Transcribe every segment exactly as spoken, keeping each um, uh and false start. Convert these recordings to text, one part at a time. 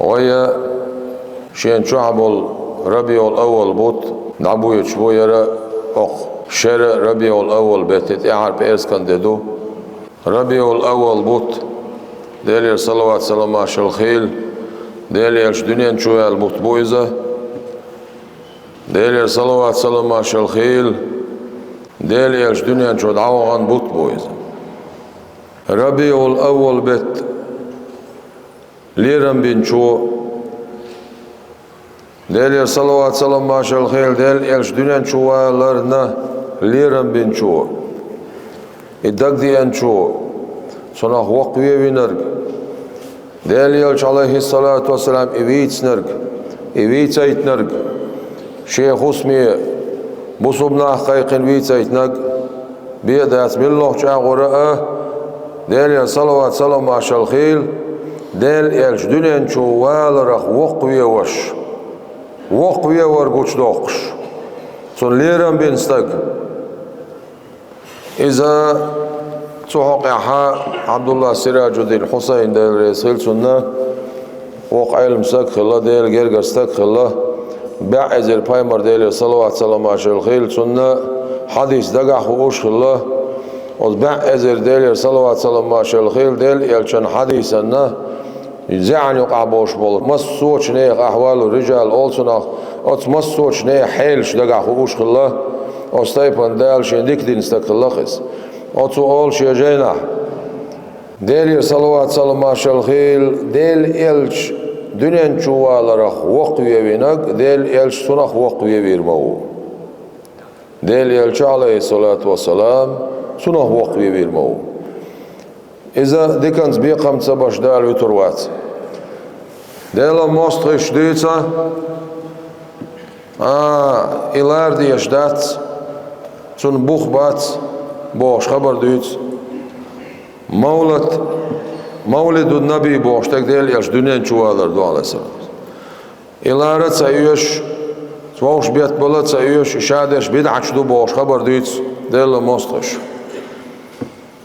Вай шен чохь болу РабиӀул-Аввал бутт дӀабоьдуш бу яра, окху шера РабиӀул-Аввал беттан тӀаьхьара пӀераскан де ду. РабиӀул-Аввал бутт, Делера салават-салам-маршалла хийла, Делан Элча дуьнен чу ваьлла бутт бу иза. Делера салават-салам-маршалла хийла, Делан Элча дуьнен чу дӀавахана бутт бу иза. РабиӀул-Аввал беттан лерам бинчо, Делера салават-салам-маршалла хийла, Делан Элча дуьнен чу валарна лерам бинчо, и дагадеанчо, цунах воккхаве винарг, Делан Элча, Ӏалайхиссалату вассалам, и вийцинарг, и вийцайтинарг, шен хӀусаме бусулба нах кхайкхина вийцайтинарг бен а дац, муьлххачу агӀора а, Делера салават-салам-маршалла хийла, Делан Элча дуьнен чу валарах воккхаве ваш, воккхаве вар гучудоккхуш, цунна лерам бина стаг. Иза цу хьокъехь Ӏабдуллах Сираджуддин Хьусайн, Дела реза хила цунна, воккха Ӏелам стаг хилла, Делан гергара стаг хилла, бӀе эзар пайхамар, Делера салават-салам-маршалла хийла цунна, хьадис дагахь хууш хилла. Оцу бӀе эзар, Делера салават-салам-маршалла хийла, Делан Элчан хьадисанна, зӀене юкъахь болуш болу массочу нехан, ахьвалу рижал олу цунах, оцу массочу нехан хьелаш дагахь хууш хилла, оцу тайпана Дала шен дика дина стаг хилла иза. Оцо олу шен жайнахь: Делера салават-салам-маршалла хийла, Делан Элча дуьнен чу валарах воккхаве винарг, Делан Элча цунах воккхаве вийр ма ву. Делан Элча, Ӏалайхиссалату вассалам, цунах воккхаве вийр ма ву. Иза диканца, бекхамца ца беш Дала вуьтур вац. Делан мостагӀаша дуьйцу, а, и лара дезаш дац, цунна бух бац бохуш хабар дуьйцу. Мавлид, Мавлидун-Наби бохуш дерг Делан Элча дуьнен чу валар ду, Ӏалайхиссалам. И лара а ца оьшу, вовшах беттан бала а ца оьшу, и ша дерш бидӀаташ ду бохуш хабар дуьйцу Делан мостагӀаша.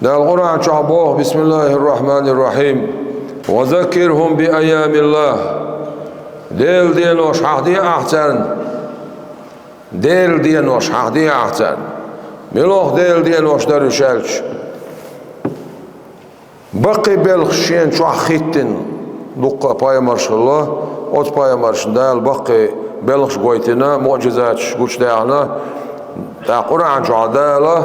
Дала Къуръан чохь боху: «Бисмиллахир-рахманир-рахим. Ва заккирхум би айямиллах». Делан денош хьахде ахь царна. Делан денош хьахде ахь царна. Муьлха Делан денош дара уьш аьлча? Баккхий белхаш шена чохь хӀиттина дуккха а пайхамарш хилла, оцу пайхамаршна Дала баккхий белхаш гойтина, муӀжизаташ гучудаьхна. ТӀаккха Къуръан чохь Дала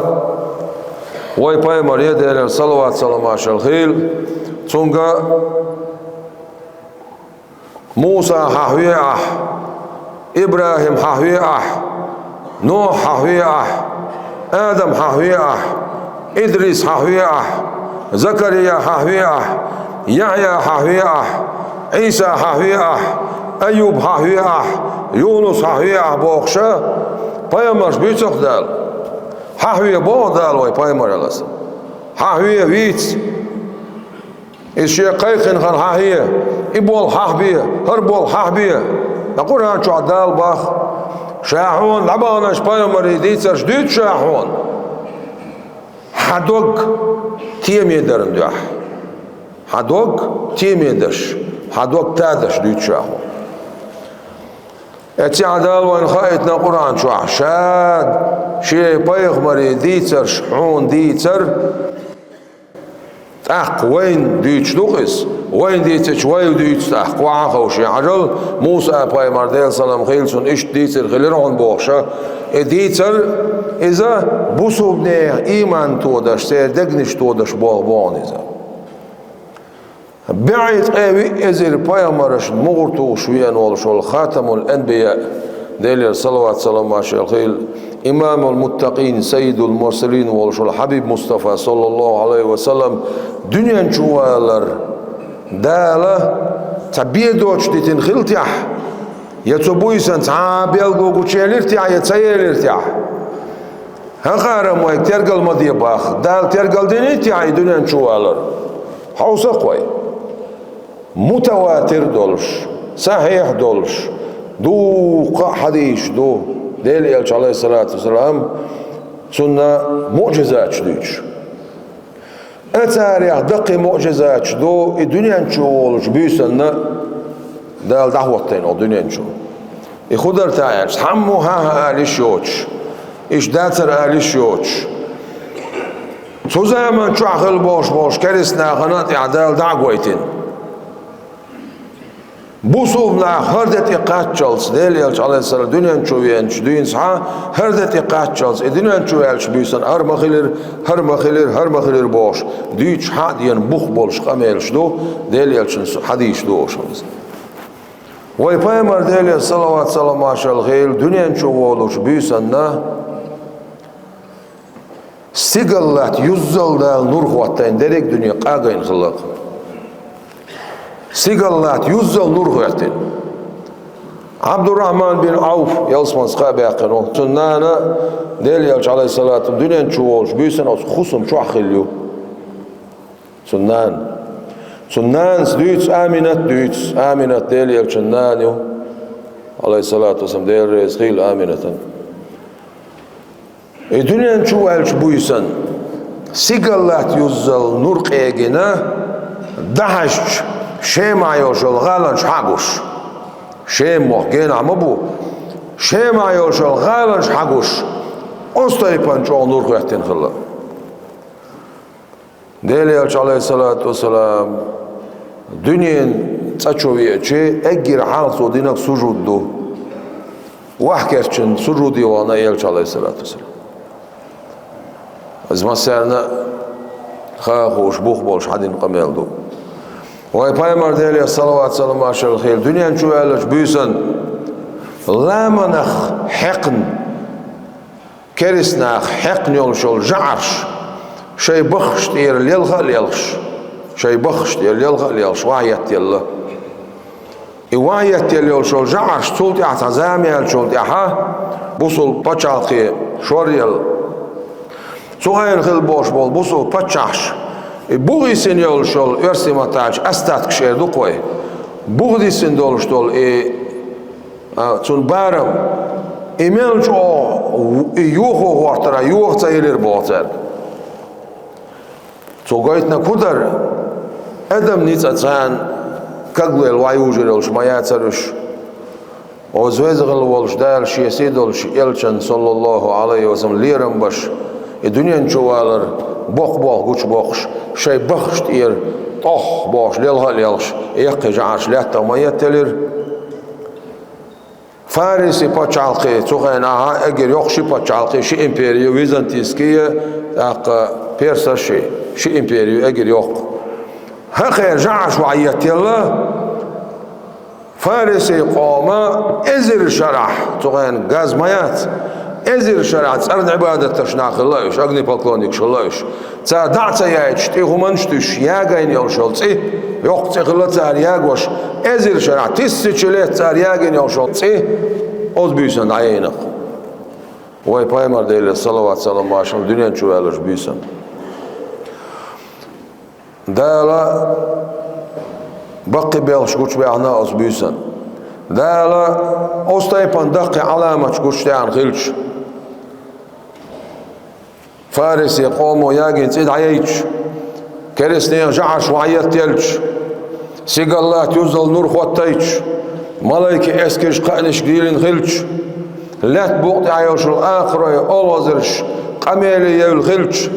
вай пайхамаре, Делера салават-салам-маршалла хийла цуьнга, Муса хьахве ахь, ИбрахӀим хьахве ахь, Нохь хьахве ахь, Адам хьахве ахь, Идрис хьахве ахь, Закария хьахве ахь, Яхьъя хьахве ахь, Ӏийса хьахве ахь, Айюб хьахве ахь, Юнус хьахве ахь бохуша, пайхамарш буьйцу-кх Дала. Хьахве боху Дала вай пайхамараллас. Хьахве, вийца. Иза шен кхайкхина хилла хьахье, и болу хьахьбе, хӀара болу хьахьбе. Ткъа Къуръан чохь Дала боху: «Ша хьуна дӀабаханчу пайхамарийн дийцарш дуьйцу ша хьуна. Хьан дог теме дарна дуьхьа. Хьан дог теме даш, хьан дог тадаш дуьйцу ша хьуна». Эццехь Дала вайна хаийтина Къуръан чохь: «Ша шен пайхамарийн дийцарш хьуна дийцар». ТӀаккха вайна дуьйцуш ду-кх иза. Вайна дийцича, вай дуьйцу тӀаккха, кху Ӏан ховший хьажал, Муса-пайхамар, Делан салам хийла цунна, иштта дийцар хилира хьуна бохуша. И дийцар, иза бусулбанех ийман тодаш, церан дегнаш тодаш боху боху иза. БӀе ткъе виъ эзар пайхамаршна мугӀар тухуш веана волуш волу Хатамул-Анбия, Делера салават-салам маршалла хийла, Имамул-Муттакъин, Саййидул-Мурсалин волуш волу Хьабиб Мустафа, саллаллаху Ӏалайхи ва саллам, дуьнен чу валар Дала цхьа бен доцуш дитина хилла техьа, я цу буьйсанна цхьа а белго гучуелира техьа, я ца елира техьа? ХӀокхара-м вайга тергал ма де боху. Дала тергал диний техьа и дуьнен чу валар? Хьовса-кх вай. Мутаватир долуш, сахьихь долуш, дуккха а хьадисаш ду, Делан Элча, Ӏалайхиссалату вассалам, цунна муӀжизаташ дуьйцуш. Царех даккхий муӀжизаташ ду и дуьнен чу волчу буьйсанна. Дала дӀахӀоттийна оха дуьнен чу. И хӀун дара те аьлча, цхьаммо хӀан-хӀа ала йиш йоцуш, иштта дацара ала йиш йоцуш. Цу заман чохь хилла болуш болуш керста нахана тӀехь Дала дӀа а гойтина. Бусулба нах хӀара де тӀе кхаччалц, Делан Элча, Ӏалайхиссалам, дуьнен чу веанчу дуьйна схьа, хӀара де тӀе кхаччалц, и дуьнен чу ваьллачу буьйсанна хӀара ма хилира, хӀара ма хилира, хӀара ма хилира бохуш, дуьйцуш хьан а дена бух болуш къамелаш ду, Делан Элчанан хьадисаш ду оха. Вай пайхамар, Делера салават-салам-маршалла хуьлда, дуьнен чу волучу буьйсанна стигала латта юззал Дала нур хӀоттийна, дерриг а дуьне къагийна хилла. Стигала латта юззал нур хӀоьттина. Ӏабдуррахьман бин Ӏавф ялсаманица кхаъ баьккхина ву. Цуьнан нана, Делан Элча, Ӏалайхиссалату, дуьнен чу волчу буьйсанна оцу хӀусам чохь хилла ю. Цуьнан нана. Цуьнан нанас дуьйцу, Аминат дуьйцу. Аминат Делан Элчан нана ю. Ӏалайхиссалату вассалам, Дела реза хуьлда Аминатана. И дуьнен чу ваьллачу буьйсанна стигала латта юззал нур къегина, дӀахьаьжча, Шемахь йолуш йолу гӀаланаш хьан а гуш. Шема мохк генахь ма бу. Шемахь йолуш йолу гӀаланаш хьан а гуш, оцу тайпана чӀогӀа нур хӀоьттина хилла. Делан Элча, Ӏалайхиссалату вассалам, дуьненан цӀа чу веачи, эггара хьалха цо динарг сужуд ду. Охьакерчина сужуде вахана Элча, Ӏалайхиссалату вассалам. Иза массарна а ха а хууш, бух болуш хьан дина къамел ду. Вай пайхамар, Делера салават-салам-маршалла хуьлда, дуьнен чу ваьллачу буьйсанна ламанах хьекхна, керста нах хьекхна йолуш йолу жӀараш шайн баххаш тӀера лелха а лелхаш, шайн баххаш тӀера лелха а лелхаш, вахьйеттаелла. И вахьйеттаелла йолуш йолу жӀараш, цул тӀаьхьа цхьа зама яьллачул тӀаьхьа бусулба пачхьалкхе шоръелла. Цу хенахь хилла болуш болу бусулба паччахьаш, и бухдисина йолуш йолу, оьрсийн маттахь аьлча, остаткаш эр ду-кх вай. Бухдисина долуш долу и А, цуьнан барам, и мел чӀогӀа и йохо гӀортара, йоха ца елира боху цаьрга. Цо гойтинарг хӀун дара? Адаман ницкъаца царна каглойла вайужур йолуш ма яцара уьш. Оцу веза гӀала волуш Дала шен сий долуш Элчан, саллаллаху Ӏалайхи ва саллам, лерам беш, и дуьнен чу валар боккха болх гучубоккхуш, шайн баххаш тӀера тӀох бохуш, лелха а лелхаш, яккхий жӀараш лаьттах ма еттаелира. Фариси пачхьалкхе, цу хенахь эггара йоккха ши пачхьалкх, ши импери ю, византийский, тӀаккха персаши, ши импери ю эггара йоккха. ХӀокхеран жӀараш вахьйеттаелла фариси къоман эзар шарахь, цу хенахь газ ма яц, эзар шарахь цӀерна Ӏибадат деш нах хилла уьш, огнепоклонникаш хилла уьш. Цара дӀа а ца яйташ, тӀе хӀуманаш а туьсуш, ягийна йолуш йолу цӀе, йоккха цӀе хилла цара ягош, эзар шарахь, тысяча лет цара ягийна йолуш йолу цӀе, оцу буьйсанна дӀаяйнарг. Вай пайхамар, Делера салават-салам-маршалла, дуьнен чу ваьллачу буьйсанна. Дала баккхий белхаш гучубаьхна оцу буьйсанна. Дала оцу тайпана даккхий Ӏаламаташ гучудаьхна хилча, фариси къомо ягийна цӀе дӀаяйча, керстанийн жӀараш вахьйеттаелча, стигала латта юззал нур хӀоттайча, малайкийн эскарш кхаънашка дийлина хилча, лаьтта букъа тӀехь йолуш йолу акхарой, олхазарш къамеле евлла хилча,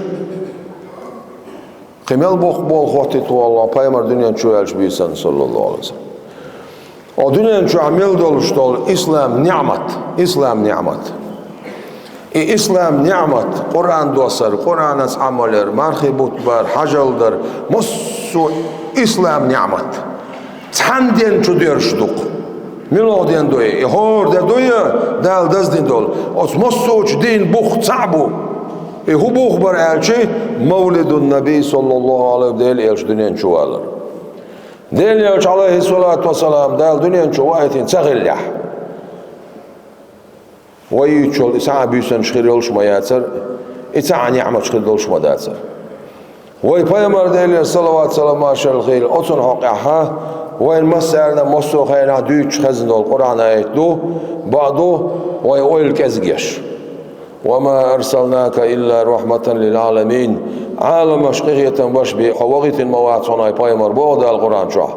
кхин мел боккха болх хӀоттийта воллу пайхамар дуьнен чу ваьллачу буьйсанна, саллаллаху Ӏалайхи ва саллам. О дуьнен чохь мел долуш долу ислам ниъмат, ислам ниъмат. И ислам ниъмат, Къуръан доссар, Къуръанаца Ӏамал яр, мархий бутт бар, хьажал дар, массо а ислам ниъмат. Цхьана ден чу доьрзуш ду-кх. МуьлхагӀа ден ду и? И хӀора де дуй, Дала даздина долу. Оцу массочу дийнан бух цхьаъ бу. И хӀун бух бара аьлча, мавлидун Наби, саллаллаху Ӏалайхи, Делан Элча дуьнен чу валар. Делан Элча, Ӏалайхиссалату вассалам, Дала дуьнен чу ваийтина ца хиллехь, вай юьйцуш йолу и цхьа а буьйсанаш хир йолуш ма яцара, и цхьа а ниъматаш хир долуш ма дацара. Вай пайхамар, Делера салават-салам-маршалла хуьлда, оцунна хьокъехь вайна массарна а массо а хенахь дуьйцуш хезна долу Къуръан аят ду, бакъду, вайн ойла кӀезиг еш. «Ва ма арсалнака илла рахьматан лил Ӏаламин». Ӏаламашна къинхетам беш бен хьо вахийтина ма вац хьуна, хӀай пайхамар, боху Дала Къуръан чохь.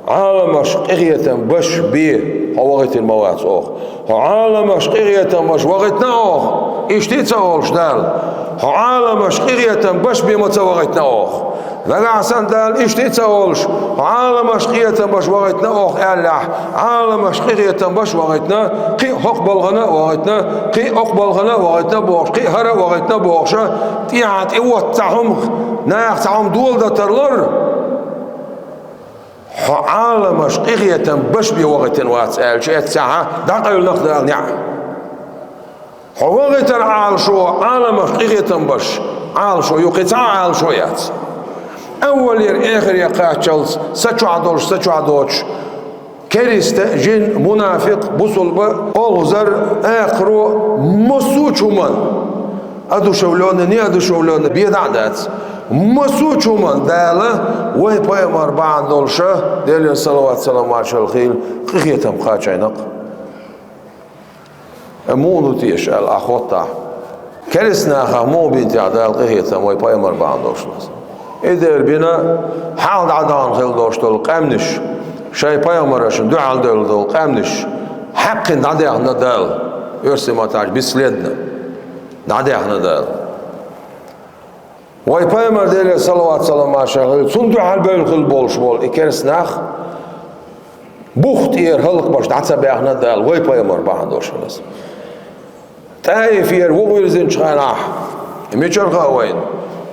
Ӏаламаш къинхетам беш бе хьо вахийтина ма вац оха. Хьо Ӏаламаш къинхетам беш вахийтина оха, иштта а ца олуш Дала. Хьо Ӏаламаш къинхетам беш бе ма ца вахийтина оха. Нагахь санна Дала иштта а ца олуш, хьо Ӏаламаш къинхетам беш вахийтина оха аьллехь, Ӏаламаш къинхетам беш вахийтина, кхин а хӀокху балхана а вахийтина, кхин а хӀокху балхана а вахийтина бохуш, кхин а хӀара а вахийтина бохуша, тӀехьа тӀеотту цхьа хӀума, наха цхьа хӀума дола дан тарлора. Хьо Ӏаламаш къинхетам беш бе вахийтина вац аьлча, эццехьа дӀакъевлинарг Дала неӀ. Хьо вахийтар Ӏалашо, Ӏаламаш къинхетам беш, Ӏалашо ю, кхин цхьа а Ӏалашо яц. Аввалера эхаре кхаччалц са чохь долуш, са чохь доцуш, кериста, жин, мунафикъ, бусулба, олхазар, акхаро, массо а чу хӀуманна, одушевлённый, неодушевлённый, бен дӀа а дац. Массо а чу хӀуманна Дала вай пайхамар бахьана долуша, Делера салават-салам маршалла хийла, къинхетам кхачийна-кх. Э, муха ду теша аьлла, ахь хоттахь. Кериста нахах муха бина техьа Дала къинхетам вай пайхамар бахьана долуш? И дера бина, хьалха дӀадахана хилла долуш долу къаьмнаш, шайн пайхамаршна дуьхьал девлла долу къаьмнаш, хьаькхина дӀадаьхна Дала, оьрсийн маттахь бесследно дӀадаьхна Дала. Вай пайхамар, Делера салават-салам маршалла хийла, цунна дуьхьал бевлла хилла болуш болу и кериста нах бух тӀера хӀаллакбеш дӀа ца баьхна Дала, вай пайхамар бахьана долуш хилла. ТӀаифера вуха вирзинчу хенахь, и мичара хаьа вайна?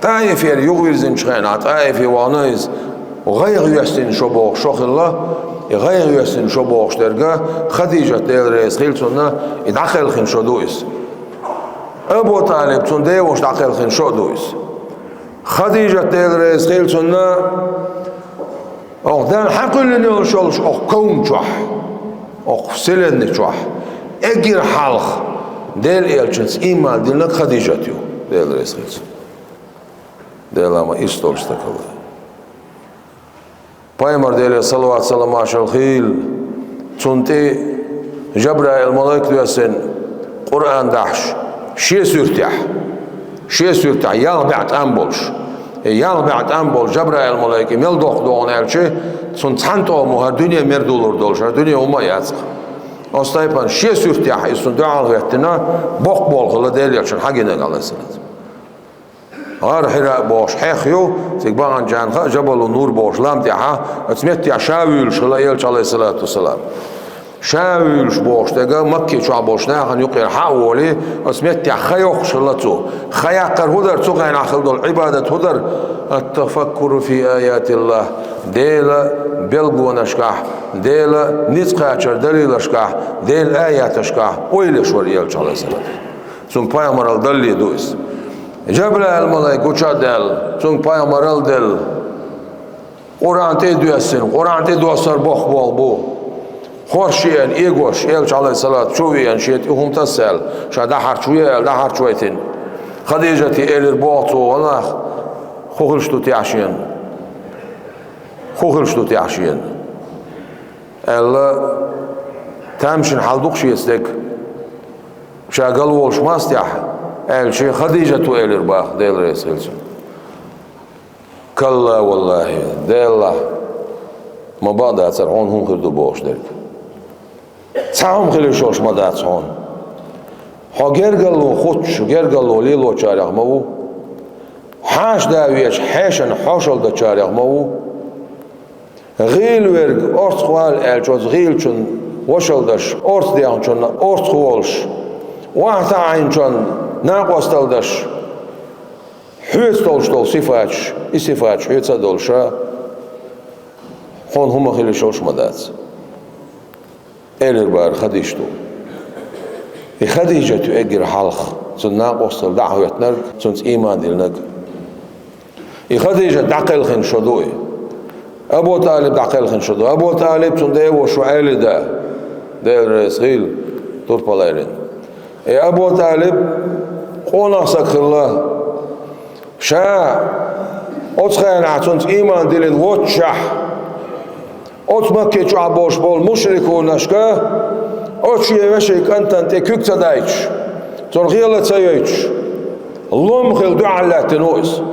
ТӀаифера юха вирзинчу хенахь, ТӀаифе вахана иза, гӀайгӀа йоьссина шо бохуш шо хилла, и гӀайгӀа йоьссина шо бохуш дерг Хадижат, Дела реза хийла цунна, и дӀакхелхина шо ду иза. Абу ТӀалиб, цуьнан деваша, дӀакхелхина шо а ду иза. Хадижат, Дела реза хийла цунна, оха Дала хьакхоьллина йолуш йолуш оха ковна чохь, оха вселенной чохь, эггара хьалха Делан элчанца ийман диллинарг Хадижат ю, Дела реза хийла цунна. Дела ма иштта долуш стаг хилла. Пайхамар, Делера салават-салам маршалла хийла, цунна тӀе Жабраил малайк доьссина, Къуръан дахьаш, шен суьртехь, шен суьртехь, ялх бӀе тӀам болуш. И ялх бӀе тӀам болу Жабраил малайк и мел доккха догӀу аьлча, цунна цхьана тӀомо хӀара дуьне мер дулур долуш, хӀара дуьне хӀумма а яц-кх. Оцу тайпана шен суьртехь иза цунна дуьхьал хӀоьттина, боккха болу хилла Делан элчанна хьагинарг, Ӏалайхиссалату. ГӀар Хьира бохуш хьех ю, цига баханчарна хаьа, Жабалу Нур бохуш лам тӀехьа, оцу меттехь ша вуьйлуш хилла элча, Ӏалайхиссалату вассалам. Ша вуьйлуш бохуш дерг Макки чохь болчу нахана юкъера хьа а волий, оцу меттехь хан йоккхуш хилла цо. Хан яккхар хӀун дара, цу хенахь хилла долу Ӏибадат хӀун дара? Ат-тафаккуру фи аятиллахь. Делан билгалонашкахь, Делан ницкъ кхачар далилашкахь, Делан аяташкахь ойла еш вара элча, Ӏалайхиссалату. Цунна пайхамаралла далале ду иза. Жабраил малайк гуча а даьлла, цунна пайхамаралла делла. Къуръан тӀе а доьссина, Къуръан тӀе доссар боккха болх бу. Хорша еана, эгош, элча, Ӏалайхиссалату, чу а веана, шен тӀе хӀума тасса аьлла, ша дӀахьарчаве аьлла, дӀахьарчавайтина. Хадижате элира боху цо: «Ва нах, хӀун хилаш ду техьа шена? ХӀун хилаш ду техьа шена?» аьлла, тамашийна хьал ду-кх шеца дерг. Ша галволуш массо а техьа, аьлча, Хадижата элира боху, Дела реза хийла цунна. Калла валлахӀи, Деллахь, ма бакъдацара хьуна хӀун хир ду бохуш дерг. Цхьа хӀума хила йиш йолуш ма дац хьуна. Хьо гергарло хуттуш, гергарло лелочарех ма ву. Хьаша да везаш, хьешана хьошалла дечарех ма ву. ГӀийла верг орцах вала аьлча, оцу гӀийлачун вошалла деш, орца дехначунна орцах волуш, охьатаӀийначунна накъосталла деш, хьоьца долуш долу сифаташ, и сифаташ хьоьца а долуша, хьуна хӀума хила йиш йолуш ма дац. Элира бара Хадижата. И Хадижат ю эггара хьалха цунна накъосталла дӀа а хӀоьттинарг, цунца ийман диллинарг. И Хадижат дӀакхелхина шо ду и. Абу ТӀалиб дӀакхелхина шо ду. Абу ТӀалиб цунна деваша ву Ӏели да, Дела реза хийла, турпалайрина. И Абу ТӀалиб къонах саг хилла. Ша оцу хенахь цунца ийман диллина воццушехь, оцу Макки чохь болуш болу мушрикунашка оцу шен вешин кӀантана тӀе куьг ца дайтуш, цунах гӀела ца йойтуш, лом хилла дуьхьал лаьттина ву иза,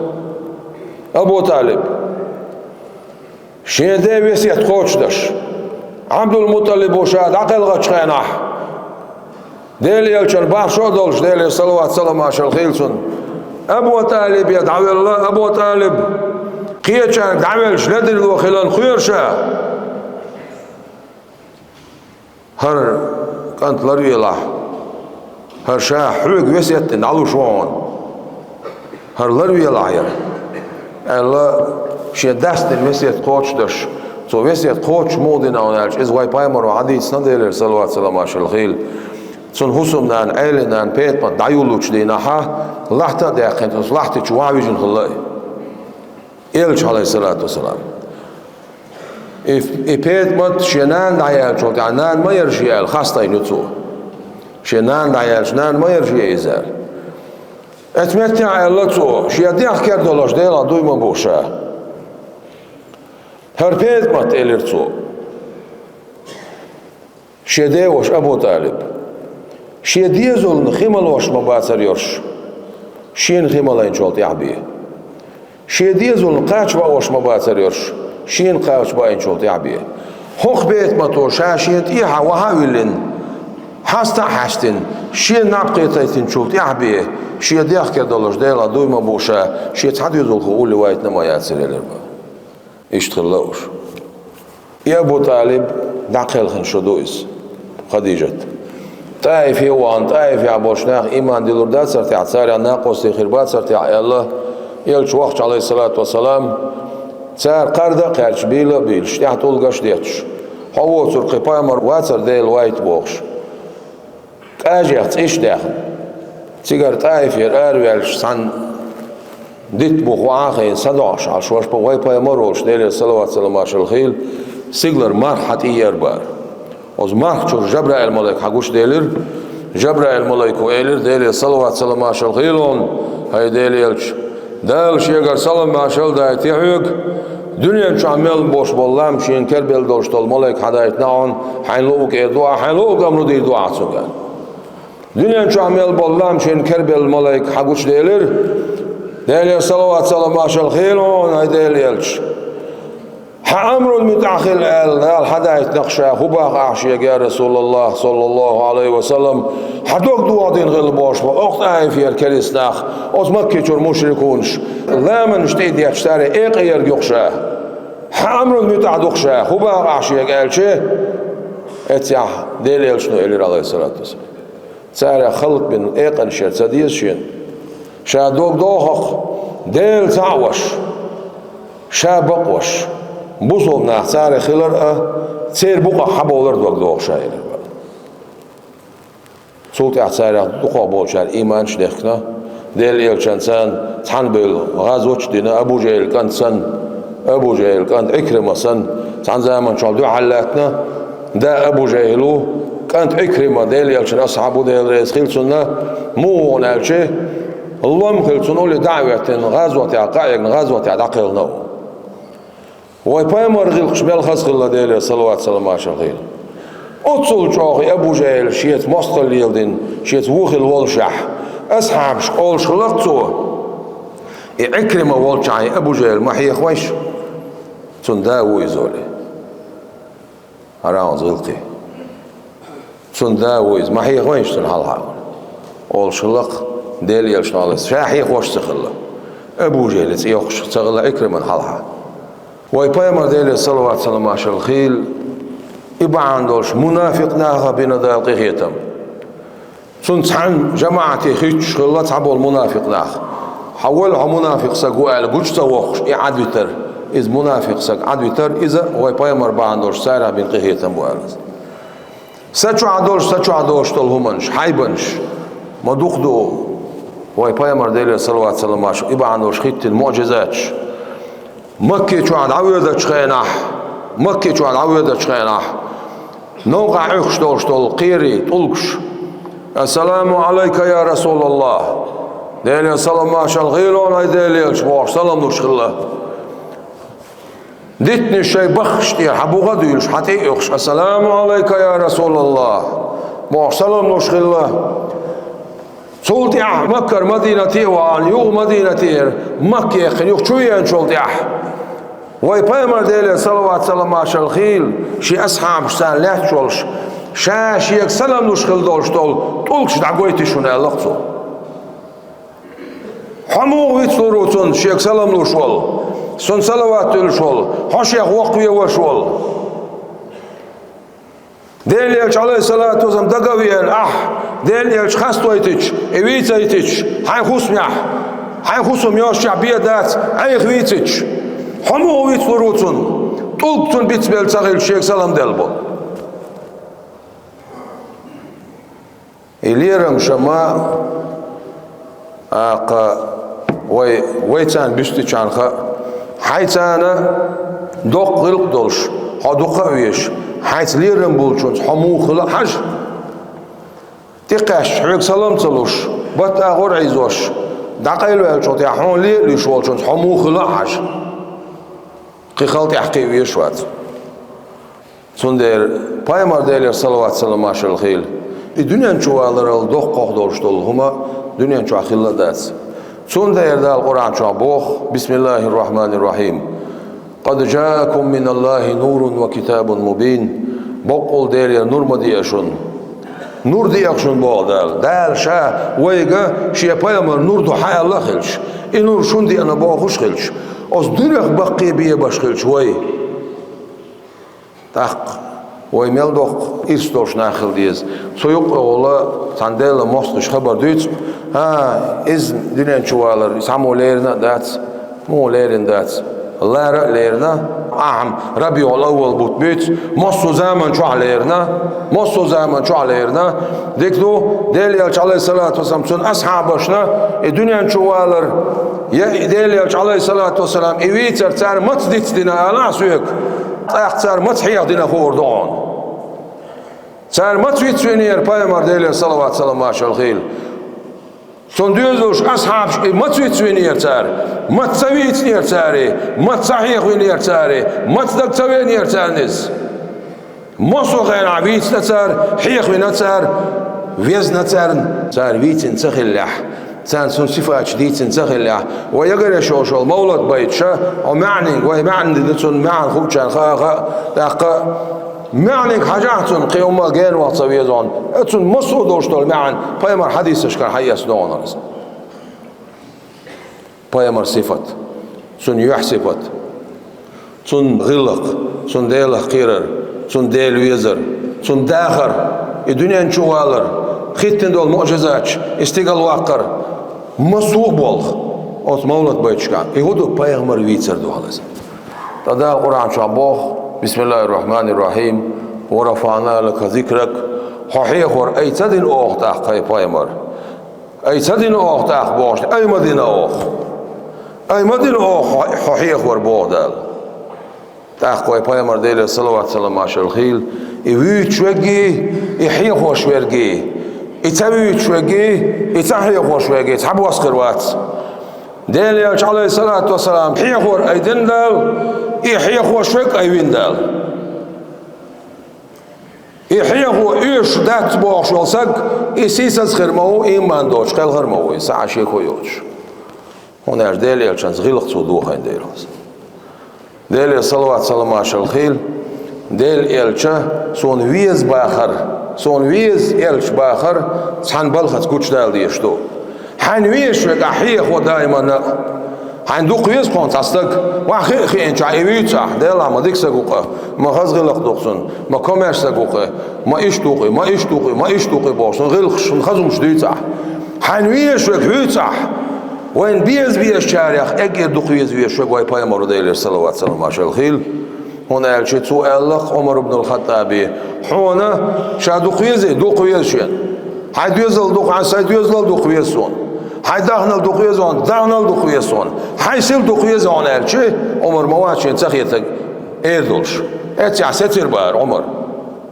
Абу ТӀалиб. Шен ден весет кхочушдеш, Ӏабдул-МутӀалибо ша дӀакхелхачу хенахь, Делан элчанна башхо а долуш, Делера салават-салам-маршалла хуьлда цунна, Абу ТӀалибе дӀавелла. Абу ТӀалиб кхечаьрга дӀавелча ледарло хиларна хоьру ша. ХӀара кӀант ларвелахь, хӀара ша хьоьга весет дина дӀалуш ву хьуна. ХӀара ларвелахь хӀара, аьлла, шен дас дина весет кхочушдеш. Цо весет кхочуш муха дина хьуна аьлча, иза вайн пайхамаро хьадийцина, Делера салават-салам-маршалла хуьлда цунна, хӀусамнана, Ӏелин нана ПетӀамат дӀайоллучу дийнахьа, лахьта а даьккхина, оцу лахьти чу ваха вижина хилла и. Элча, Ӏалайхиссалату вассалам. И, и ПетӀамат шен нана дӀаяьллачул тӀаьхьа, нана ма яра шен аьлла, хастийна ю цо. Шен нана дӀаяьлча, нана ма яра шен иза аьлла. Оцу меттехь аьлла цо, шен дегӀ кера долуш Делах дуй ма бу ша. ХӀара ПетӀамат, элира цо. Шен ден ваша Абу ТӀалиб. Шен дезална хи малош ма бацара йош, шена хи малайначул тӀаьхьа бен. Шен дезална кхача баош ма бацара йош, шена кхача баийначул тӀаьхьа бен. ХӀокху ПетӀамато ша шена тӀехьа ваха а виллина, хьаста а хьаьстина, шена наб кхетийтинчул тӀаьхьа бен, шен дегӀ кера долуш Делах дуй ма бу ша, шен цхьа доьзалхо улле вайтина а ма яцара, элира бан. Иштта хилла уьш. И Абу ТӀалиб дӀакхелхина шо ду иза, Хадижат. ТӀаифе а вахана, ТӀаифехь болчу наха ийман диллур дацара техьа, царах накъостий хир бацара техьа аьлла, элча вахча, Ӏалайхиссалату вассалам, цара кхарда а кхаьрдаш, бийла а бийлаш, тӀехь тӀулгаш а детташ, хьо воцург кхин пайхамар вацара Дела вайта бохуш. КӀажех цӀиш а даьхна, цигара ТӀаифера араваьллачу цхьана дитта буха вахьа а хиъна, садоӀуш Ӏаш, ваша вайн пайхамар волуш, Делера салават-салам-маршалла хуьлда, сигалара марха хьан тӀе еара бара. Оцу марха чуьра Жабраил-малайк хьан гучуделира. Жабраил-малайко элира, Делера салават-салам-маршалла хуьлда хьуна, хӀай Делан элча, Дала шегара салам-маршалла дайтий хьоьга, дуьнен чохь мел болуш болу лам шена кербелла долуш долу малайк хьан дайтина хьуна, хьайна луъург эр ду ахь, хьайна луъург амру дийр ду ахь цуьнга. Дуьнен чохь мел болу лам шена кербелла малайк хьан гучуделира. Делера салават-салам-маршалла хуьлда хьуна, хӀай Делан элча. Хьан амрун муьтӀахь хила аьлла, Дала хьан дайтина-кх ша, хӀун боху ахь шега, я Расулаллах, саллаллаху Ӏалайхи ва саллам, хьан дог дохадина хилла бохуш бу, оцу ТӀаифера керист нах, оцу Макки чуьра мушрикунаш, ламанаш тӀе а детташ, цара экъа ерг ю-кх ша. Хьан амрун муьтӀахь ду-кх ша, хӀун боху ахь шега аьлча, эццехь Делан элчано элира, Ӏалайхиссалату вассалам. Царах халкъ бина экъанаш яра ца деза шена. Ша дог доху-кх, Дела цхьаъ ваша, ша бакъ ваша, бусалба нах царах хилар а, церан букъах хьан бовлар а дог доху ша, элира бан. Цул тӀаьхьа царах дукхах болчара ийманаш а дехкина, Делан элчанца цхьаьна бевлла гӀазот а дина, Абу ЖахӀил кӀант санна, Абу ЖахӀил кӀант Ӏикрима санна, цхьана заманчохь дуьхьал лаьттина, да Абу ЖахӀил ву, кӀант Ӏикрима, Делан элчан асхьаб ву, Дела реза хила цунна, муха ву аьлча, лом хилла цунна улле дӀа а хӀоьттина, гӀазотехь, къаьгна гӀазотехь дӀакхелхина ву. Вайн пайхамар гӀиллакхаш мел хаза хилла, Делера салават-салам-маршалла хуьлда. Оццул чӀогӀа и Абу ЖахӀил шеца мостагӀалла леладина, шеца вон хилла волушехь, асхьабашка олуш хилла-кх цо: «И Ӏикрима волчохь и Абу ЖахӀил ма хьеха вайша, цуьнан да ву иза», — олий. ХӀара хьуна гӀиллакхий. Цуьнан да ву иза, ма хьеха вайша цунна хьалха, олуш хилла-кх Делан элчано, ша хьехош а ца хилла. Абу ЖахӀилан цӀе йоккхуш ца хилла Ӏикриман хьалха. Вайн пайхамар, Делера салават-салам-маршалла хуьлда, и бахьана долуш мунафикъ нахах бина Дала къинхетам. Цунна цхьана жамаӀате хӀуьттуш хилла цхьаболу мунафикъ нах. Хьан валла хьо мунафикъ саг ву аьлла, гучу ца воккхуш, и Ӏадвитар. Иза мунафикъ саг Ӏадвитар, иза вайн пайхамар бахьана долуш царах бина къинхетам бу аьлла. Са чохь долуш, са чохь долуш долу хӀуманаш, хьайбанаш, ма дукха ду вайн пайхамар, Делера салават-салам-маршалла, и бахьана долуш хӀиттина муӀжизаташ. Макки чохь дӀавоьдучу хенахь, Макки чохь дӀавоьдучу хенахь, новкъахь Ӏуьхкуш долуш долу кхерий, тӀулгаш: «Ассаламу Ӏалайка, я Расулаллах! Делера салам-маршалла хуьлда хьуна, хӀай Делан элча», — бохуш, салам луш хилла. Дитинаш шайн баххаш тӀера хьан бухахь а дуьйлуш, хьан тӀе а оьхуш: «Ассаламу Ӏалайка, я Расулаллах!» — бохуш, салам луш хилла. Цул тӀаьхьа Маккара Мадинате а вахана, юха Мадинатера Макка яьккхина, юха чу веанчул тӀаьхьа, Вай пайхамар, Делера салават-салам-маршалла хийла, шен асхьабаш царна лаьтташ волуш, ша шега салам луш хила долуш долу тӀулгаш дӀагойтий шуна, аьлла-кх цо. Хьо муха вицлур ву цунна, шега салам луш волу, цунна салават дуьллуш волу, хьо шех воккхавеш волу? Делан элча, Ӏалайхиссалату вассалам, дага а веана, ахь, Делан элча, хестойтича, и вийцийтича, хьайн хӀусамехь, хьайн хӀусам йоцчохь бен дац, Ӏеха вийцийтича, хьо муха вицлур ву цунна, тӀулг цунна бицбелла ца хилча, шега салам делла болу? И лерам ша ма аккха вай, вай царна буьстичарна хаьа. Хьайца доккха гӀиллакх долуш, хьо дукха а везаш, хьайца лерам болчунца хьо муха хила а хьажа. ТӀекхаьчча, хьоьга салам ца луш, батта агӀор Ӏийзош, дӀакъайлаваьллачул тӀаьхьа хьуна ле а луьйш волчунца хьо муха хила а хьажа. Кхин хала тӀехь кхин а везаш вац. Цундела пайхамар, Делера салават-салам-маршалла хийла, и дуьнен чу валарал доккхах долуш долу хӀума дуьнен чохь хилла а дац. Цундела Дала Къуръан чохь боху: «Бисмиллахир-рахманир-рахим. Къад джаакум миналлахи нурун ва китабун мубин». Боккъал Делера нур ма деа шуна. Нур деа шуна, боху Дала. Дала Ша вайга Шен пайхамар нур ду хьан аьлла а хилча, и нур шуна деана бохуш а хилча, оцу дуьнех баккхий бебаш хилча вай, тӀаккха вай мел доккха ирс долуш нах хила деза. Цу юккъехула цхьана Делан мостагӀаша хабар дуьйцу: «ХӀа, иза дуьнен чу валар, иза цхьаммо лерина а дац, муха лерина дац? Лара а лерина, ахьа-м РабиӀул-Аввал бутт буьйцу, массо а заман чохь лерина, массо а заман чохь лерина». Дика ду, Делан элча, Ӏалайхиссалату вассалам, цуьнан асхьабашна и дуьнен чу валар, я и Делан элча, Ӏалайхиссалату вассалам, и вийцар цара маца дицдина алахьа соьга, тӀаккха цара маца хьехадина хуур ду хьуна. Цара маца вицвинера пайхамар, Делера салават-салам-маршалла хийла? Цунна доьзалш асхьабаш и маца вицвинера цара? Маца ца вийцинера цара и? Маца ца хьехавинера цара и? Маца дага ца веанера царна иза? Массо а хенахь вийцина цара, хьехавина цара, везна царна. Цара вийцина ца хиллехь, царна цуьнан сифаташ дийцина ца хиллехь, вай ягареш йолуш йолу мовлат байташа, хьо маьӀниг, вай маьӀна дина цунна, маьӀна хуучарна хаа а хаьа, тӀаккха маьӀниг хьажахь цунна, кхин хӀумма генавала ца веза хьуна, цунна массо а долуш долу маьӀна пайхамар хьадисашкара хьаэцна догӀу иза. Пайхамар сифат, цуьнан юьхь сифат, цуьнан гӀиллакх, цуьнан Делах кхерар, цуьнан Дела везар, цуьнан дахар, и дуьнен чу валар, хӀиттина долу муӀжизаташ, и стигал ваккхар, массо а болх оцу мовлат байташкахь. И хӀун ду? Пайхамар вийцар ду хьалаза. Ткъа Дала Къуръан чохь боху: «Бисмиллахир-рахманир-рахим. Ва рафаъна лака зикрак». Хьо хьехор ай ца дина оха тӀаккха, хӀай пайхамар? Ай ца дина оха тӀаккха бохуш, ай ма дина оха. Ай ма дина оха хьо, хьо хьехор, боху Дала. ТӀаккха вай пайхамар, Делера салават-салам-маршалла хийла, и вуьйцуш верг, и хьехош верг, и ца вуьйцуш верг, и ца хьехош верг цхьабосса хир вац. Делан элча, Ӏалайхиссалату вассалам, хьехор ай дина Дала, и хьехош верг ай вина Дала. И хьехо оьшуш дац бохуш волу саг, и сийсаз хир ма ву, ийман доцуш кхелхар ма ву, и схьа а шеко йоцуш. ХӀунда аьлча Делан элчанца гӀиллакх цо дохийна дела. Делера салават-салам-маршалла хийла, Делан элча суна веза бахар, суна веза элча бахар цхьана балхаца гучудала дезаш ду. Хьайна везаш верг ахь хьехо даиманна а. Хьайна дукха веза хьуна цхьа стаг, вайн хи а хиъначохь и вуьйцу ахь, Делахь, ма дика стаг ву-кх, ма хаза гӀиллакх ду-кх цуьнан, ма комаьрша стаг ву-кх, ма иштта ву-кх, ма иштта ву-кх, ма иштта ву-кх бохуш, цуьнан гӀиллакхаш, цуьнан хазумаш дуьйцу ахь. Хьайна везаш верг вуьйцу ахь. Вайна беза-безачарех эггара дукха веза везаш верг вай пайхамар ву, Делера салават-салам-маршалла хийла. ХӀунда аьлча цо аьлла-кх Ӏумар ибн ал-ХаттӀабе: «Хьуна ша дукха везий? Дукха веза шена. Хьайн доьзал дукха, хьайн сайн доьзалал дукха веза суна. Хьайн дахнал дукха веза хьуна, дахнал дукха веза суна. Хьайн сил дукха веза хьуна», — аьлча, Ӏумар ма вац шена ца хетарг эр долуш. Эццехь сецира бара Ӏумар.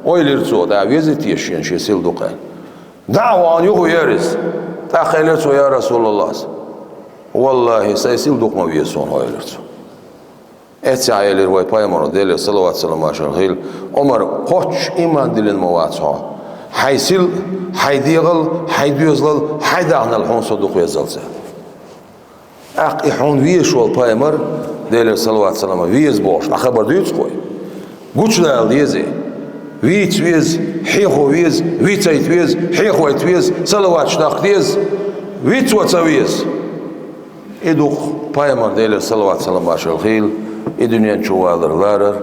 Ойла йира цо, да, везий теша шена шен сил дукха аьлла. ДӀа а вахана юха веара иза. ТӀаккха элира цо: «Я Расулаллах, валлахӀи, сайн сил дукха ма веза суна хьо», — элира цо. Эццехь элира вай пайхамаро, Делера салават-салам-маршалла хийла: «Ӏумар, кхоччуш ийман диллина ма вац хьо. Хьайн сил, хьайн дегӀал, хьайн доьзалал, хьайн дахнал хьуна со дукха везалц». ТӀаккха и хьуна везаш волу пайхамар, Делера салават-салам, веза бохуш, дӀа хабар дуьйцу-кх вай. Гучудала деза и. Вийца веза, хьехо веза, вийцайта веза, хьехойта веза, салаваташ дахка деза, вицо ца веза. И ду-кх пайхамар, Делера салават-салам маршалла хийла, и дуьнен чу валар ларар,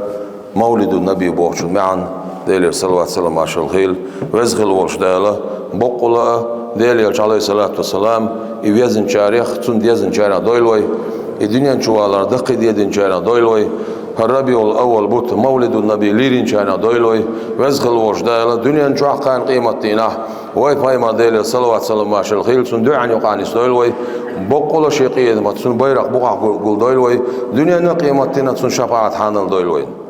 мавлиду наби бохучун маьӀна, Делера салават-салам маршалла хийла, веза хила волуш Дала, боккъала а, Делан элча, Ӏалайхиссалату вассалам, и везначарех, цунна дезначарех дойла вай, и дуьнен чу валар даккхийдединчарех дойла вай, хӀара Рабиул-аввал бутт мавлиду наби леринчарех дойла вай, веза хила волуш Дала, дуьнен чохь а, кхана къематдийнахь, вай пайхамар, Делера салават-салам маршалла хийла, цунна дуьхьал юкъахь нисдойла вай, боккъала а шен къематан цунна байракх букъахь гу-, гулдойла вай, дуьненна а, къематдийнахь а цунна шапаӀат хьанал дойла вайна.